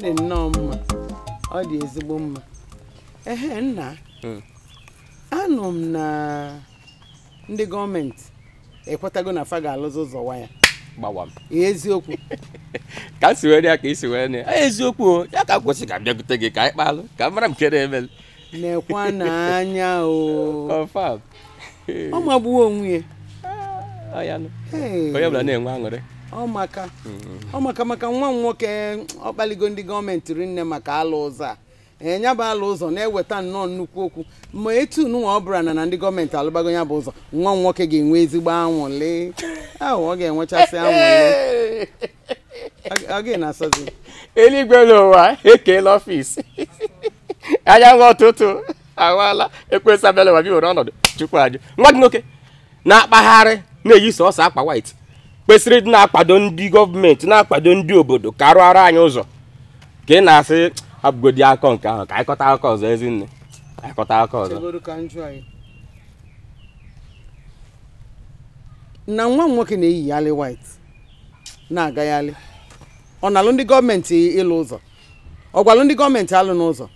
dị nnọọ mma, ọ dị ezigbo mma. Ehe nna, anụ m na ndị gọọmenti ekwetago na fa ga-alụzi ụzọ waya. Gbawam. Eziokwu. Ka si wee ya ka isi wee ya eziokwu ya ka kwesị ka bịakwute gị ka anyị kpalụ ka mara m kere emel. Nekwa n'anya o. Confirm. Ọ magbuo onwe ya. Ọ ya nụ. Onye ọbụla na-enwe aṅụrị. Ọ maka. Ọ maka maka nwa m nwoke ọ kpaligo ndị gọọmenti rinne maka alụ ụzọ a. Ee, ya bụ alụ ụzọ na-eweta nnọọ nnukwu okwu. Ma etu nwa ọ bụla na ndị gọọmenti alụbago ya bụ ụzọ, nwa m nwoke ga-enwe ezigbo anwụlị. Ahụ ọ ga-enwechasị anwụlị. Ọ ga na-asọzi. Eluigwe n'ụwa ekeela ọfịs. Anyanwụ ụtụtụ awala ekwesị abịala ụwa bi were ọnọdụ Chukwu ajụ. Nwa gị nwoke na-akpagharị na-eyi sọsọ akpa white kwesịrị ịdị na-akwado ndị gọọmenti na-akwado ndị obodo ka arụara anyị ụzọ ka ị na-asị abụgodi akọ nke ahụ ka anyị kọta akọ ọzọ ezinne anyị kọta akọ ọzọ. Na nwa m nwoke na-eyigharị white na-agagharị, ọ na-alụ ndị gọọmenti ịlụ ụzọ, ọ gwalụ ndị gọọmenti alụ n'ụzọ.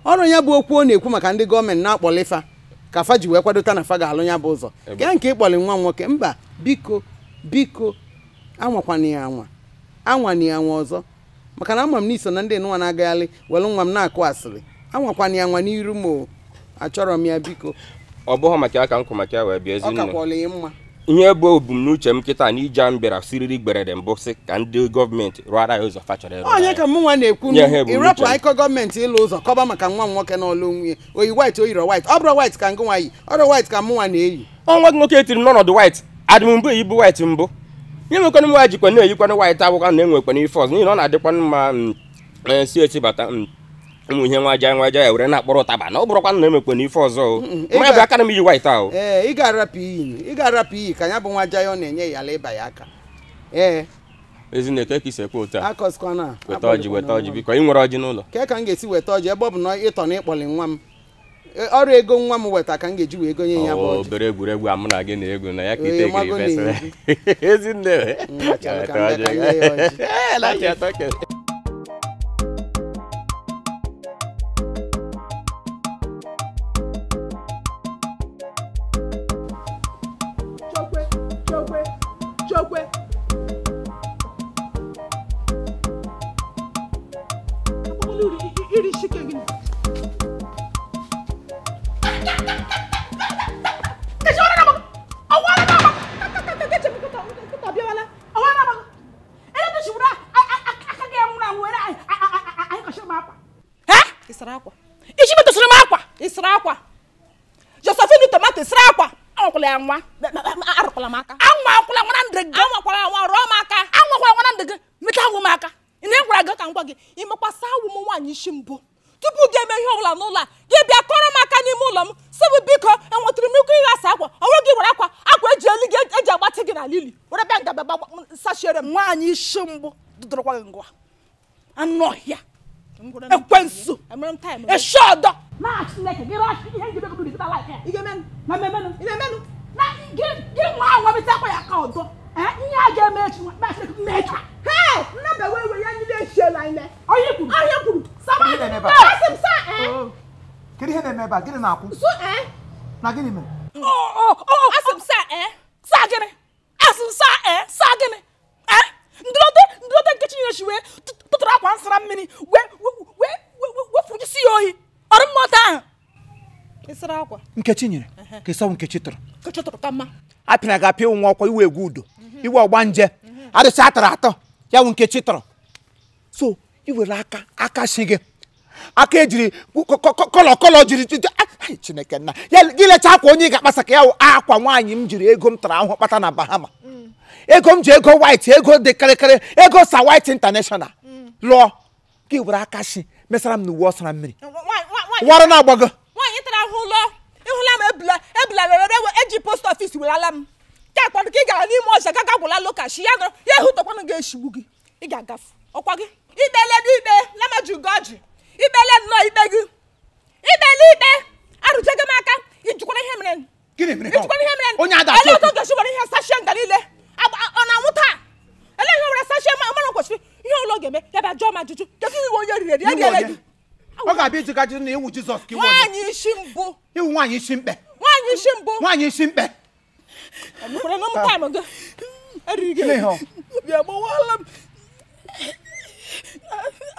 Ọrụ ya bụ okwu ọ na-ekwu maka ndị gọọmenti na-akpọli fa ka fa ji wee kwadota na fa ga-alụ ya bụ ụzọ. Ke nke ịkpọli nwa m nwoke, mba, biko biko anwakwana ya anwa, anwana ya anwa ọzọ, maka na ama m n'iso na ndị nwa na-agagharị welu nwa m na-akụ asịrị. Anwakwana ya anwa n'iru m o, achọrọ m ya biko. Ọ bụghị maka aka nkụ maka ya wee bịa ezinne. Ọ kakwọla ya mma. Ihe bụ ebumnuche m kịta na ije m bịara siriri gberede mbụ sị ka ndị gọọmenti rụara ya ụzọ fa chọrọ ịrụ. Onye ka mụ nwa na-ekwu ịrapụ akọ gọọmenti ịlụ ụzọ kọba maka nwa m nwoke n'ọlụ onwe oyi white oyiro white, ọ bụrụ white ka ngụ nwa yi, ọrụ white ka mụ nwa na-eyi. Ọnwa gị nwoke etiri m n'ọnọdụ white, adị m mbụ eyibu white mbụ. Ihe nwekwanụ m jikwa na-eyikwanụ white abụkwa na enwekwana ife ọzọ n'ihi na ọ na-adịkwanụ mma si eti bata ụmụ ihe nwaja nwaja ya were na-akpọrọ ụtaba na ọ bụrụkwa na emekwana ife ọzọ o. Ma bụ aka na m iyi white ahụ. Ee, ị ga-arapụ iyi, ị ga-arapụ iyi ka ya bụ nwaja ya ọ na-enye ya ala ịba ya aka. Ee. Ezinne ka isi ekwe otu a. Akọsikwana. Weta ọjị, weta ọjị biko, ị nwere ọjị n'ụlọ. Ke ka m ga-esi weta ọjị ebe ọ bụ na ịtọ na ịkpọli nwa m. Ọrụ ego nwa m weta ka m ga-eji wee gonye ya bụ ọjị. Obere egwuregwu a mụ na gị na-egwu na ya ka ite gị ifesịrị. Ezinne. Tupu gị eme ihe ọbụla n'ụlọ a, gị bịa kọrọ m aka n'ime ụlọ m sị m biko enwetara m ike ịghasa akwa ọnwe gị were akwa akwa eji elu gị eji agbatị gị n'ala ili were bịa nga bịa sachere m. Nwaanyị isi mbụ dụdụrụkwa gị ngwa anụ ọhịa ekwensu eshi ọdọ na Chineke gị ihe njide gị dịta like ị ga-emenụ na mmemenụ ị na-emenụ na gị nwa anwa meta akwa ya aka ọdọ ihe a ga-eme echi na Chineke mmecha. Hey, nnaba wewe ya ndị echiela ime onye kwuru ahịa kwuru Kedu ihe na-eme ebe a? Gịnị na-akwụ? Na gịnị mere? Asị m sa sa gịnị? Asị m sa sa gịnị? Ndụlọte nke Chineke si wee tụtụrụ akwa nsara mmiri wee fụjisi ya oyi ọrụ mmụta ahụ. Ịsara akwa. Nkechi nyere ka ịsọ Nkechi tụrụ. Nkechi tụrụ ka mma. Apịra gị apịa nwa ọkwa iwe egwu udo iwe ọgba nje arụsị atọrọ atọ ya wụ Nkechi tụrụ. So i were aka aka si gị aka ejiri kọlọ kọlọ jiri Chineke nna ya gị lecha akwa onye ị ga-akpasa ka ya wụ akwa nwaanyị m jiri ego m tara ahụhụ kpata na Bahama. Ego m ji ego white ego dị kịrịkịrị ego sa white international lụọ gị were aka si mesara m na uwe ọsara mmiri warụ na-agbago. Nwaanyị tara ahụ ụlọ ịhụla m ebula were eji post ọfịs werala m ka akpọrọ ka ị gara n'ime ọcha gaga gwụla lokachi ya nọ ya ehụtọkwanụ ga-eshigbu gị ị ga-agafe ọkwa gị ikpele n'ikpe lamajugo ọjị ikpele nnọọ ikpe gị ikpele ikpe arụjego m aka ijukwara ihe mere ijukwara ihe mere ele otu ga-esi were ihe sachie nga niile ọ na-anwụ taa ele ihe were sachie mara kwesịrị ihe ụlọ ga-eme ya bịa jụọ m ajụjụ kedu iwe onye riri eri ya gị. Ọ ga-abịa ịjụ gị ajụjụ na iwu Jizọs ka iwu nwaanyị isi mbụ. Iwu nwaanyị isi mkpe. Nwaanyị isi mbụ. Nwaanyị isi mkpe. Emekwara na m taịm gị. Eriri gị. Obi agbawala m.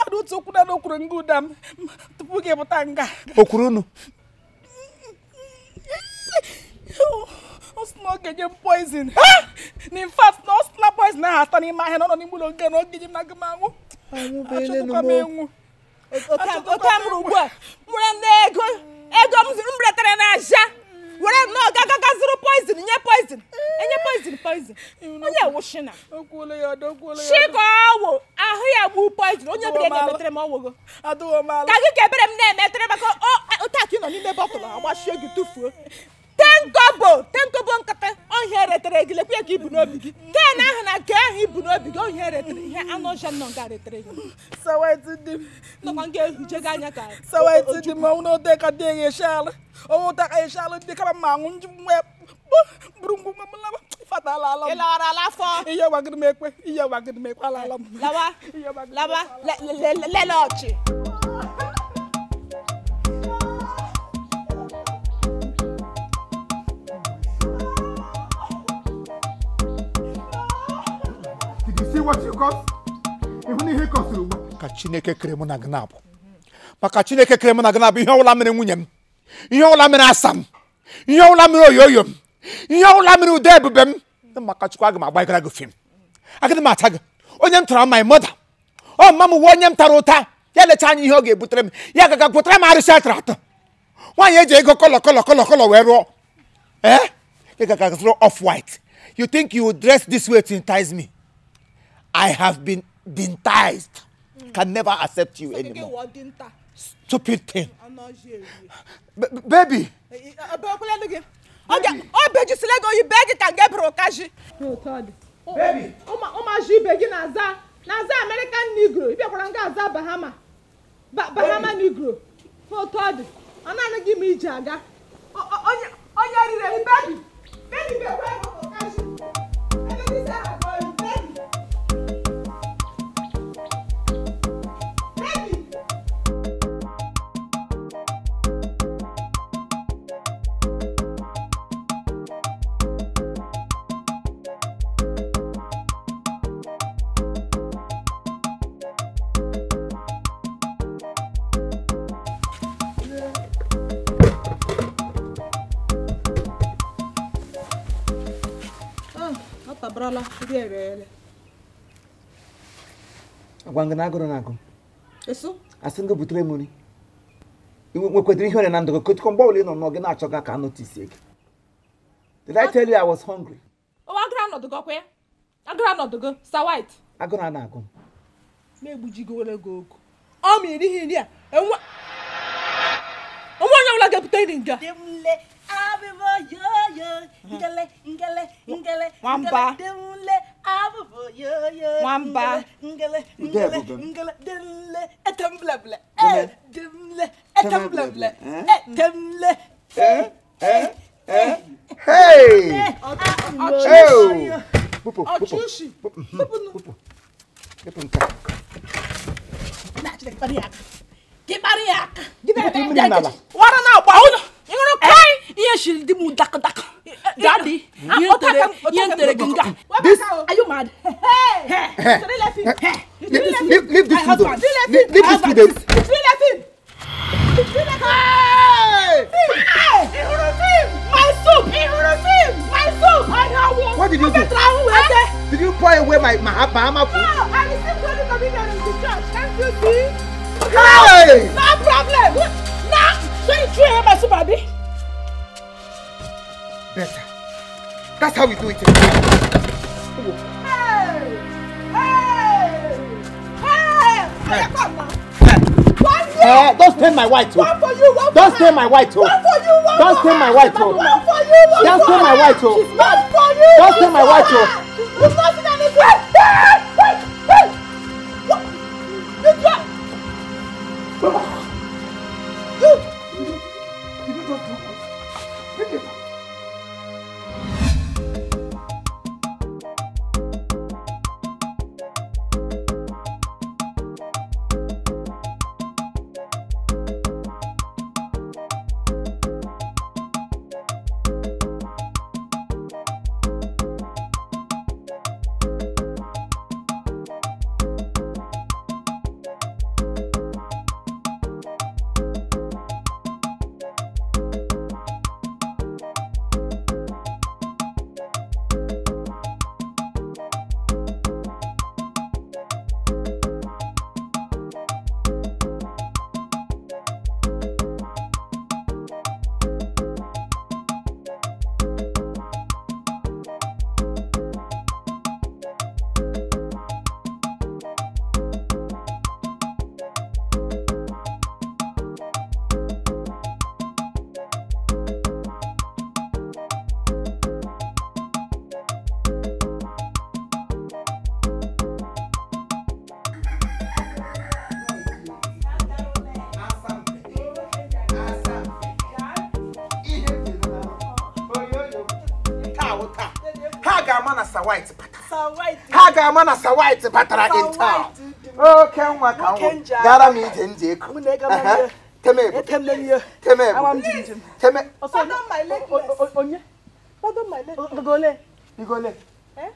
Ada otu okwu na okwuru nga ụda m tupu gị pụta nga. O kwuru unu? Ọ sị na ọ ga-enye m poison. In fact, na ọ sị na poison ahụ atọ n'ime ahịa na ọ nọ n'ime ụlọ nga na ọ ga-enye m na agụ m anwụ. Achọtụkwa m enwu. Otu a mụrụ ugbu a nwere nne ego ego m retara n'ahịa were nnọọ gaga zụrụ poison nye poison enye poison poison onye wụshina shika ọwụ ahụ ya gbu poison onye bere na-emetere m ọwụgo ka gị ka ebere m na-emetere maka otu aka ị nọ n'ime bọtụlụ agbachie gị tụfuo tenkobo nkata ọhịa retere gị lekwa ka ibu n'obi gị ken ahụ na nke ahụ ibu n'obi gị ọhịa retere ihe anụ ọhịa nọ nga retere gị nọkwa nga ehuje gị anya ka sawaiti dị m ọnwụ na ka dị eghe ọnwụ ta ka eshala ndị kama ma anwụ nji nwe bụrụ ngwungwe m laba fatala ala m ịlawara ala afọ ihe gwagịrị m ekwe ihe gwagịrị m ekwe ala ala m lawa lawa lele ọchị. See what you got? Ịhụ ihe kọsịrị ugbu a. Ka Chineke kere mụ na gị na-abụ. Maka Chineke kere mụ na gị na-abụ ihe ọbụla mere nwunye m, ihe ọbụla mere asa m, ihe ọbụla mere oyoyo m, ihe ọbụla mere ude ebube m. Maka Chukwu aga m agbagara gị fim. Agadi m ata gị. Onye m tara my mother. Ọ mma m uwe onye m tara ụta. Ya lecha anya ihe ọ ga-ebutere m. Ya gaga gwụtara m arụsị atara atọ. Nwaanyị eji ego kọlọ kọlọ kọlọ kọlọ wee rụọ. Eh? Ị gaga zụrụ off white. You think you would dress this way to entice me? I have been enticed. Can never accept you anymore. Stupid thing. Baby. Baby. American Negro. Bahama. Bahama Negro. Baby. Baby. Agwa na agụrụ na agụ. Asị gị butere m nri. Nwekwadoro ihe ọrịa na ndụ gị kọtụkọ mgbe ọbụla ị nọ n'ọ gị na-achọ gị ka a notice gị. Did I tell you I was hungry? Oh, agụrụ anọdụ gị ọkwa ya? Agụrụ anọdụ gị, Sir White. Agụrụ a na-agụ m. Na-egbujigoro gị ogu. Ọ ma iri ihe a. Enwe onye ọbụla ga-ebute nri nga. Nwamba. Nwamba. Hey! Oh! Pupu, pupu. Pupu. Daddy, this, are you mad? Hey! Leave this food. Leave this food. My soup! My soup! What did you do? Did you pour away my Bahama food? No, I received Holy Communion in the church. Can't you see? Hey! No problem. No, so you threw away my soup, Abi? Better. That's how we do it. Hey! Hey! Hey! Come now. Don't stain my white. One for you, one for Don't stain my white. One for you, one Don't stain my white. One for you, one Don't stain my white. One for you. Don't stain my white. You've not seen anything. Wait, wait, wait. What? You just. You. Did you just do what? Bring it up. ga-ama na Sir White batara in town. Oke nwa ka nwa. Gara m ije nje eko. Teme ebu. Teme ebu. Teme. Pardon my lateness. Onye? Pardon my lateness. Gole. Igole. Eh?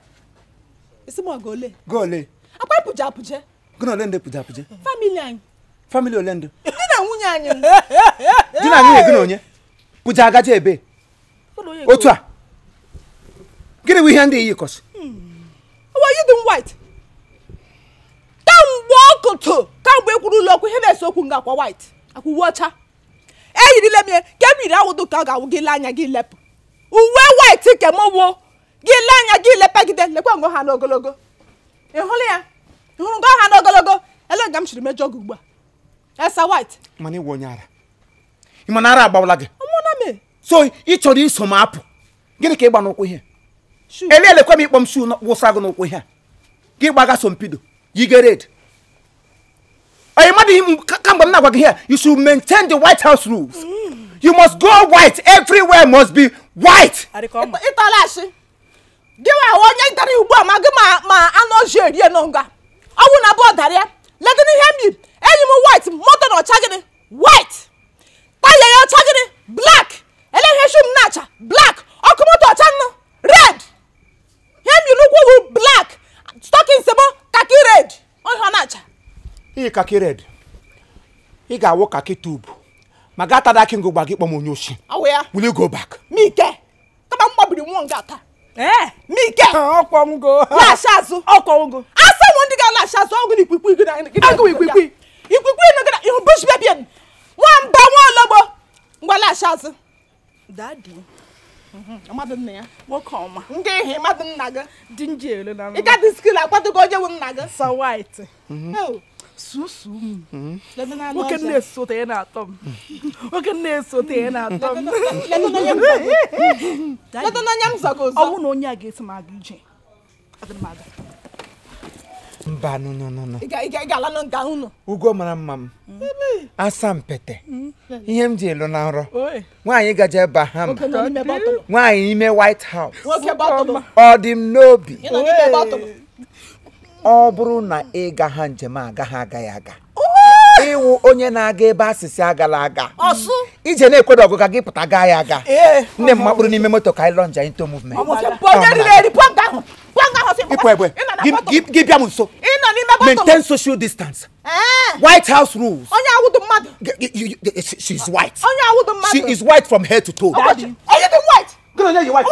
Isi mo gole. Gole. Akwa puje apuje. Gụna ole ndị puje apuje? Family anyị. Family ole ndị? Di na nwunye anyị. Di na nwunye gị na onye? Puje agaje ebe? Otu a. Gịnị bụ ihe ndị iyi kọsị? Why you doing white? Kamgbe ọkụtụ, kamgbe ekwuru ụlọ okwu ihe na-ese okwu nga akwa white. Akwa uwe ọcha. Eyirile m ya, ka e yiri awụdụ ka ọ ga-awụ gị lee anya gị lepụ. Uwe white ke m wo, gị lee anya gị lepagide, lekwa ngo ha n'ogologo. Ị hụrụ ya? Ị hụrụ ngo ha n'ogologo? Ele nga m chiri mejọ gị ugbu a. Esa white. Mana ịwụ onye ara. Ị ma na ara agbawala gị? Ọmụna me. So ị chọrọ iso m apụ. Gịnị ka ị gba n'ụkwụ ihe? Ele elekwa m ịkpọ m shuu wụsa gị n'ụkwụ ihe a. Gị gbaga sompido, yige red. Onye mmadụ kamgbe m na-agwa gị here, you should maintain the White House rules. You must go white. Everywhere must be white. Ịtala asị. Gị nwa onye dara ugbu a ma gị ma anụ ọjị erie nọ nga. Ọnwụ na abụọ dara ya. Legịnị ihe m yi. Enyi m white, moto na ọcha gịnị? White. Taya ya ọcha gịnị? Black. Ele ihe shu m na-acha? Black. Ọkụ moto ọcha nnu? Red. Ihe m yi n'ụkwụ bụ black. Stockings m kaki red. Ọ na-acha. Ị kaki red. Ị ga-awụ kaki tube. Ma ga tada ki ngụ gba gị kpọm onye oshi. Awụ ya. Will you go back? Mike. Kama m gbabiri nwụọ nga taa. Eh? Mike. Ọkwọnwụgo. Laghachi azụ. Ọkwọnwụgo. Asị m ndị ga-alaghachi azụ ọgụ na ikwikwi gị na Agụ ikwikwi. Ikwikwi nụ gị na ihu bush baby m. Nwamba nwa ologbo. Ngwa laghachi azụ. Daddy. Mmadụ nna ya. Nwoke ọma. Ndị ihe mmadụ nna gị. Di nji elu na Ị ga dị skill akwadogo onye nwe nna gị. Sir White. Susu m. Nwoke na-esote ya na-atọ m. Nwoke na-esote ya na-atọ m. Leta n'anya m zọgo ụzọ. Ọ bụrụ na onye a ga-eso m aga ije. Aga m aga. Mba, no, no, no, no. Ị ga-ala na nga unu. Ugo mara mma m. Asampete. Ihe m ji elu na nrọ. Nwaanyị gaje Bahama. Nwaanyị n'ime White House. Ọ dị m n'obi. Ọ bụrụ na ị gaha njem agaghị agaghị aga. Ịwụ onye na-aga ebe asịsị agala aga. Ije na-ekwedo ọgụ ka gị pụta gaa ya aga. Nne m makpụrụ n'ime moto ka anyị lọnja into movement. Ịpụ egbe. Gị bịa m nso. Maintain social distance. White House rules. She's white. She is white from head to toe. Daddy. White. White.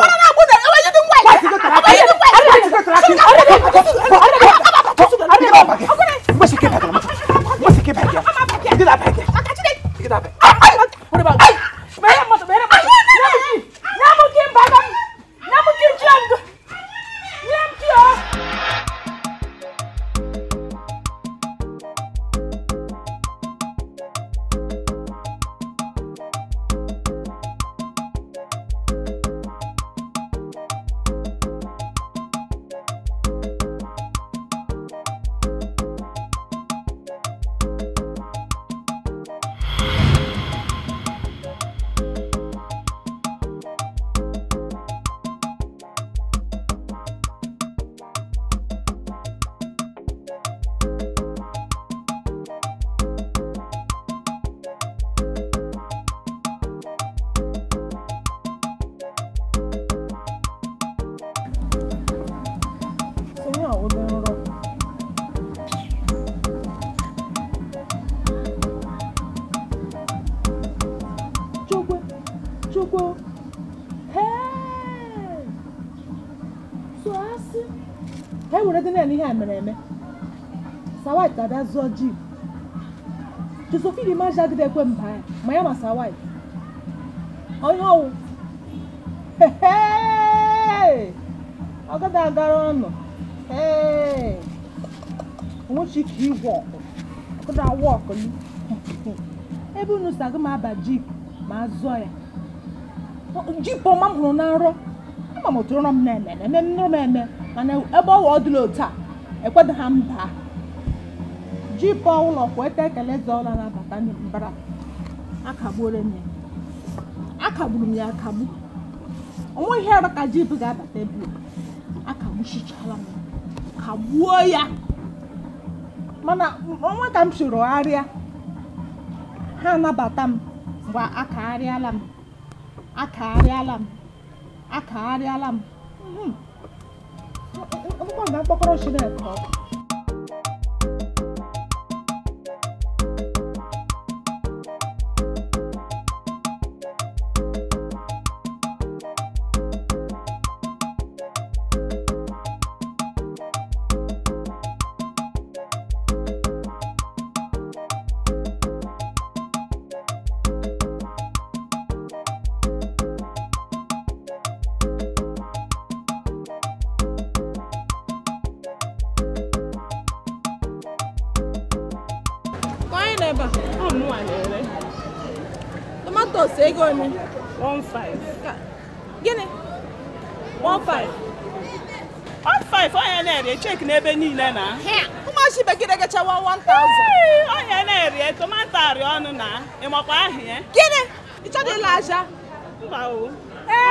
Sir White abịa zụọ jeep. Josephine Imaji agide ekwe mba ya ma ya ma Sir White. Onye ọwụ. Ọgada agara ọnụ. Onwechi ike igwe ọkụ. Ọgada awa ọkụ. Ebe unu si agụ m aba jeep ma zụọ ya. Jeep ọma m hụrụ na nrọ. Ama m otu nrọ m na-eme eme m nrọ m eme mana ebe ọwa ọ dịla otu a ekwedo ha mba. Jeep ụlọ kweta ekele zọọla na-abata mbara. Akagbuoro m ya. Akagburu m ya akagbu. Onwe ihe ọrụ ka jeep ga-abata ebe a. Akagbuchichala m ya. Kagbuo ya. Mana onwe ka m soro gharịa. Ha anabata m mgbe akagharịala m. Akagharịala m. Akagharịala m. Ọkpụkpọ nga mkpọkọrọ Chineke ọkụ. Tomatoes ego ole? 15. Gịnị? 15. 15 onye na-ere check n'ebe niile na. Ụmụachi bekee gacha 1000. Onye na-ere tomato arị ọnụ na ịmakwa ahụ ya. Gịnị? Ị chọrọ ịla aja? Mba o.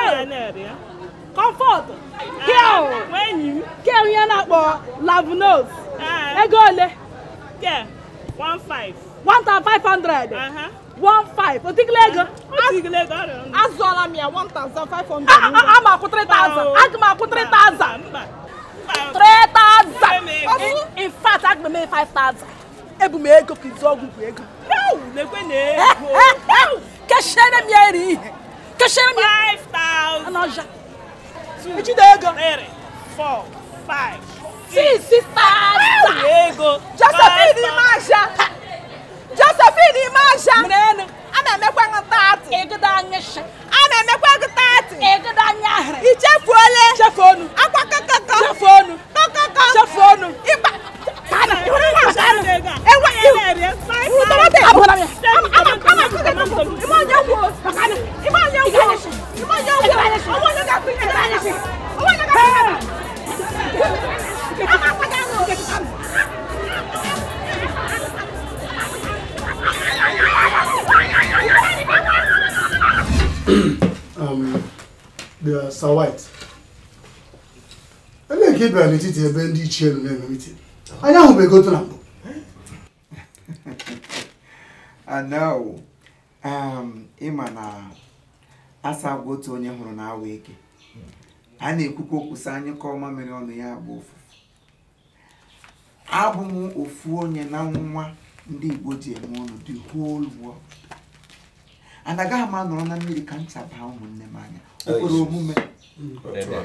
Onye na-ere ya. Comfort. Enyi m. Ke onye na-akpọ Lavunos. Ego ole? Ke 15. 1500. 15. Otigile ego. Otigile ego ọrịa. Azụọla m ya 1500. Ama akwụ 3000. Aga m akwụ 3000. Mba. 3000. In fact, aga m eme 5000. Ebu m ego ka izu ọgwụ bụ ego. Lekwe na ego. Keshere m ya eri ihe. Keshere m ya 5000. Anọja. Ejide ego. 3 4 5 6 6000. Ego. Josephine Imasha. Josephine Imasha. Mrenu. Ana emekwa gị 30. Egodo anyịsha. Ana emekwa gị 30. Egodo anya ahịrị. Ichefuole. Chefuonu. Akwa kakaka. Chefuonu. Kakaka. Chefuonu. Ịgba. Kana. Ewa. Iwu. Abụla m ya. Ama ama Ime onye gwuo. Ime onye gwuo. Ime onye gwuo. Ọnwa onye ga-akụ ihe. Ọnwa onye ga-akụ ihe. Ama akwa gị ahụ. The Sir White. Ele ka ị bịara n'etiti ebe ndị ichie nọ na-eme meeting. Anyị ahụbeghị otu na mbụ. I know. Ịma na asa agwa otu onye hụrụ na awa eke. A na-ekwukwa okwu sị anyị ka ọma mere ọnụ ya agba ụfụfụ. Abụ m ofu onye na nwa ndị Igbo ji eme ọnụ the whole world. And agaghị m anọrọ na mmiri ka ncha baa ụmụnne m anya. O kwere omume.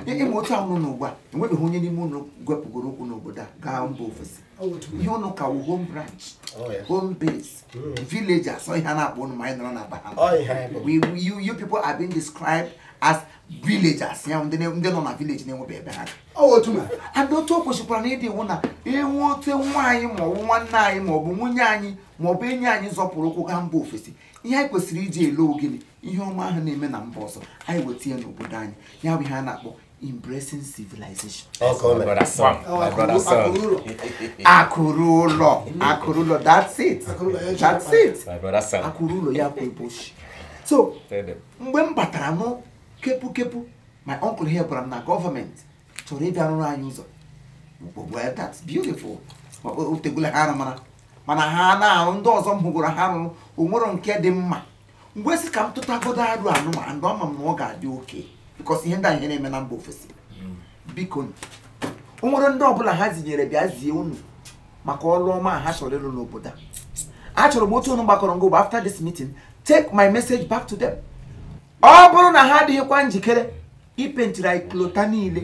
Ịma otu ahụ nọ n'ugbu a, enwebeghị onye n'ime ụnụ gwepụgoro okwu n'obodo a gaa mba ofesi. Ihe ụnụ ka wụ home branch, home base, village asọ ihe a na-akpọ ụnụ ma anyị nọrọ na Bahama. You people are being described as villagers, ya ndị nọ na village na-enwebe ebe ha. And otu o kwesịkwara na ịdị iwu na enwe otu nwa anyị ma ọ bụ nwanne anyị ma ọ bụ nwunye anyị ma ọ bụ enyi anyị zọpụrụ ụkwụ gaa mba ofesi. Ihe anyị kwesịrị iji ele ogene ihe ọma ahụ na-eme na mba ọzọ anyị weta ya n'obodo anyị, ya bụ ihe a na-akpọ embracing civilization. Akụrụ ụlọ, akụrụ ụlọ, that's it. That's it. Akụrụ ụlọ ya kwa eboshi. So mgbe m batara nụ kepu kepu, my uncle here gwara m na gọọmenti chọrọ ịbịa rụrụ anyị ụzọ. Well, that's beautiful. O tegula ha arụ mana ha na-arụ ndị ọzọ m hụgoro ha rụrụ o nwere nke dị mma. Mgbe sị ka m tụtagodo arụ anụ ma ndị ọma m na ọ ga-adị oke because ihe ndị a ihe na-eme na mba ofesi. Biko o nwere ndị ọbụla ha zinyere bịa zie unu maka ọrụ ọma ha chọrọ ịrụ n'obodo a. Achọrọ m otu unu gbakọrọ ngụ after this meeting, take my message back to them. Ọ bụrụ na ha adịghịkwa njikere ipentiri anyị klota niile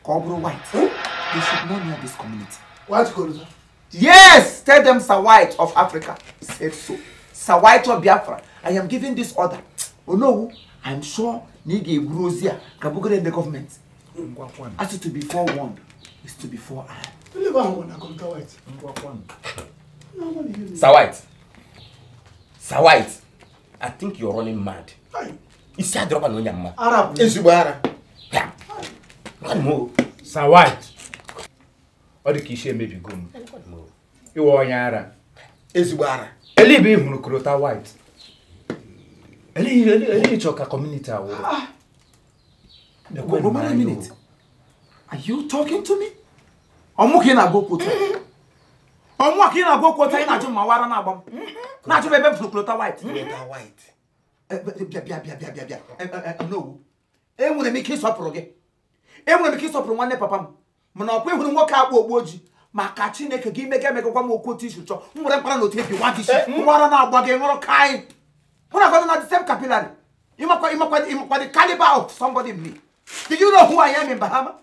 ka ọ bụrụ white, they should not near this community. White kolota? Yes, tell them Sir White of Africa said so. Sir White of Biafra, I am giving this order. Onowu, I'm sure na ị ga-eburu ozi a ka bugoro ndị gọọmenti. As to be forewarned is to be forearmed. Sir White. Sir White, I think you're running mad. Isi adịrọkwa na onye mma. Ezigbo ara. Sir White, ọ dị ka isi emebigo m. Iwe onye ara. Ezigbo ara. Ele ebe ị hụrụ Korota White? Ele ịchọ ka community awụrụ. Wait a minute. Are you talking to me? Ọmụ ka ị na-agwa okwu otu a. Ọmụ ka ị na-agwa okwu otu a, ị na-ajụ ma wara na-agba m. Na-ajụ m ebe m fụrụ Kolota white. Kolota white. Bịa bịa bịa bịa bịa bịa. N'owu. Enwere m ike ịsọpụrụ gị. Enwere m ike ịsọpụrụ nwanne papa m. Mana ọkwa ịhụrụ nwoke akpụ ogbu ojii. Maka Chineke gị mega emegakwa m okwu otu isi chọọ. M were mkpara na otu ebi nwa gị isi. Nwara na-agba gị ṅụrụ ka anyị. Mụ na gọdọ na the same capillary. Ịmakwa the caliber of somebody in me. Do you know who I am in Bahama?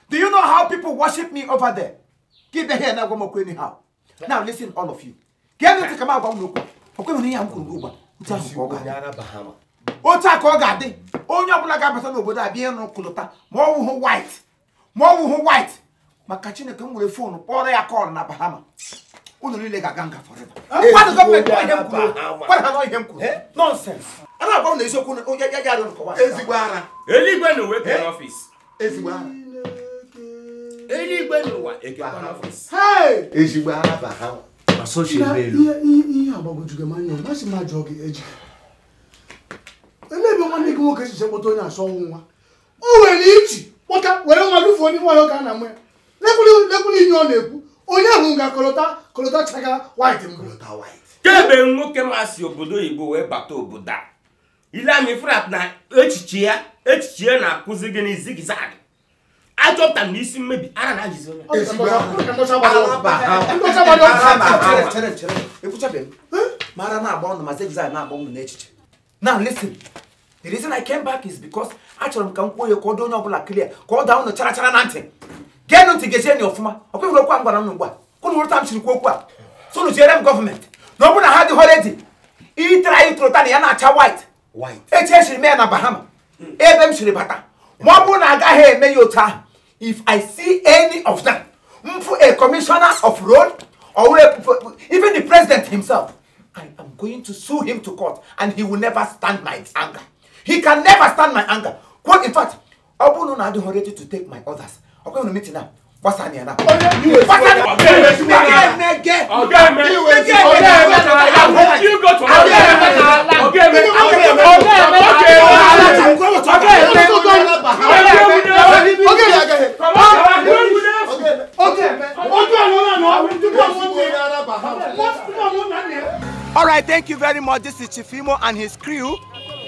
Do you know how people worship me over there? Give the hair now go anyhow. Now listen, all of you. Get me to come out of Onye ọbụla ga-abata n'obodo a bịa ịnụ Kolota ma ọ wụhụ white. Ma ọ wụhụ white. Maka Chineke m were phone kpọrọ ya call na Bahama. Unu niile ga-aga nga forever. Kwado gọọmenti ihe m kwuru. Kwado ha ihe m kwuru. Nonsense. A na-agwa m na eziokwu onye ya ya arịọ Ezigbo ara. Eluigwe na uwe kere ọfịs. Ezigbo ara. Eluigwe n'ụwa ekekwa n'ọfịs. Hey! Ezigbo ara Bahama. Ihe agbagojugo m anya, masị m ajụọ gị eji. Ele ebe nwanne gị nwoke si kpọta onye asọ nwa. O nwere ichi kpọta were nwa lụfuo n'ime ọhịa ka a na-amụ ya. Lekwulu ihe ọ na-ekwu. Onye ahụ ga Kolota chaga white m. Kolota white. Kemgbe nwoke masị obodo oyibo wee bata obodo a. Ile anyị frat na echiche ya na-akụzi gị zigzag. Achọpụtara m n'isi mmebi ara na-ajụzi onye. Chere. Ekwuchabeghị m. Ma ara na-agba ọnụ ma zigzag na-agba ọnụ n'echiche. Now listen. The reason I came back is because achọrọ m ka m kwuo ya ka ọ dị onye ọbụla clear, ka ọ daa ụnụ chara chara na ntị. Geenụ ntị gezie na ọfụma. Ọkwa ịhụrụ okwu a m gwara m ugbu a. Kụnụ wụrụ ta m siri kwuo okwu a. So unu ziere m gọọmenti. Na ọ bụrụ na ha adịghị ready, itere anyị Kolota na ya na-acha white. Echi esiri mee ya na Bahama. Ebe m siri bata. Ma ọ bụrụ na agaghị eme ya otu ahụ, if I see any of them, mfu a commissioner of road or even the president himself, I am going to sue him to court and he will never stand my anger. He can never stand my anger. Quote, in fact, ọ bụrụ na adịghị ready to take my orders. Ọ kweghị meeting now. What's happening now? All right, thank you very much. This is Chief Imo and his crew.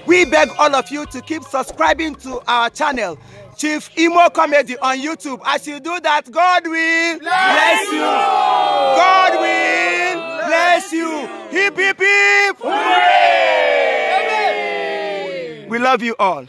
We beg all of you to keep subscribing to our channel, Chief Imo Comedy on YouTube. As you do that, God will bless you. God will bless you. Hip, hip, hip. Hooray! We love you all.